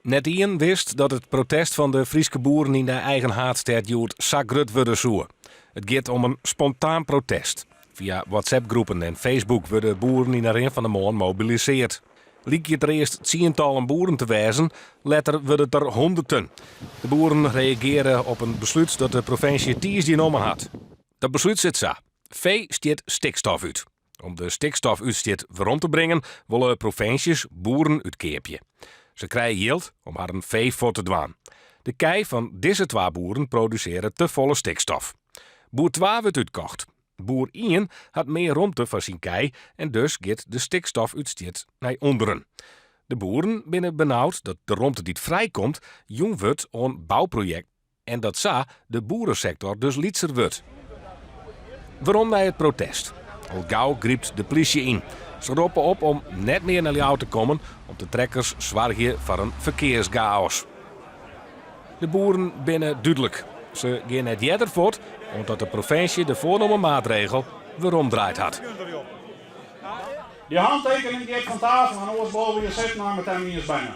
Net ien wist dat it protest fan de Fryske boeren yn de eigen haadstêd hjoed sa grut wurde soe. It giet om in spontaan protest. Fia WhatsApp-groepen en Facebook wurde boeren yn 'e rin fan de moarn mobiliseard. Lykje der earst tsientallen boeren te wêzen, letter wurde it der hûnderten. De boeren reagearje op in beslút dat de provinsje tiisdei nommen hat. Dat beslút sit sa, fee stjit stikstof út. Om de stikstofútstjit werom te bringen wolle provinsjes boeren útkeapje. Se krije jild om harren fee fuort te dwaan. De kij fan dizze twa boeren produsearje tefolle stikstof. Boer twa wurdt útkocht. Boer ien hat mear romte foar syn kij en dus giet de stikstofútstjit nei ûnderen. De boeren binne benaud dat de romte dy't frijkomt jûn wurdt oan bouprojekten en dat sa de boeresektor dus lytser wurdt. Werom nei it protest. Al gau grypt de plysje yn. Se roppe op om net mear nei Ljouwert te kommen om't de trekkers soargje foar in ferkearsgaos. De boeren binne dúdlik. Se gean net earder fuort oant dat de provinsje de foarnommen maatregel weromdraaid hat. Dy hantekening giet fan tafel en oars bliuwe je sitten mei meteen iens binne.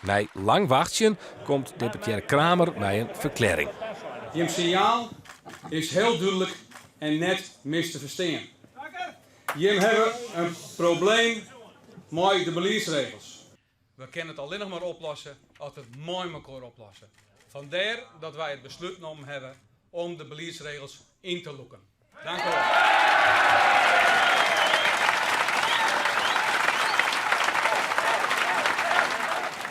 Nei lang wachtsjen komt deputearre Kramer mei in ferklearring. Jim sinjaal is hiel dúdlik en net mis te ferstean. Jim hawwe in probleem mei de beliedsregels. We kinne it allinnich mar oplosse as we it mei mekoar oplosse. Fandêr dat wy it beslút nommen hawwe om de beliedsregels yn te lûken. Dank u wol.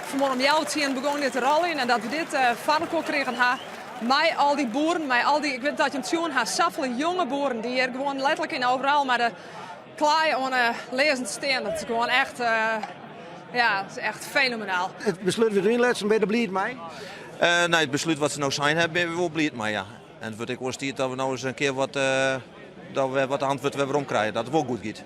Fanmoarn om healwei tsien begûn dit te rôljen en dat we dit foar elkoar krigen ha mei al dy boeren, mei al dy, ik wit net oft jim it sjoen ha, safolle jonge boeren dy't hjir gewoan letterlik yn overal mei de klaai oan 'e leazen te stean. Dat is gewoan echt, ja, dat is echt fenomenaal. It beslút wurdt ynlutsen, binne je der bliid mei? Nee, it beslút wat se no sein hawwe, binne we wol bliid mei, ja. En it wurdt ek oars tiid dat we no ris in kear wat, dat we wat antwurd wer werom krije, dat it wol goed giet.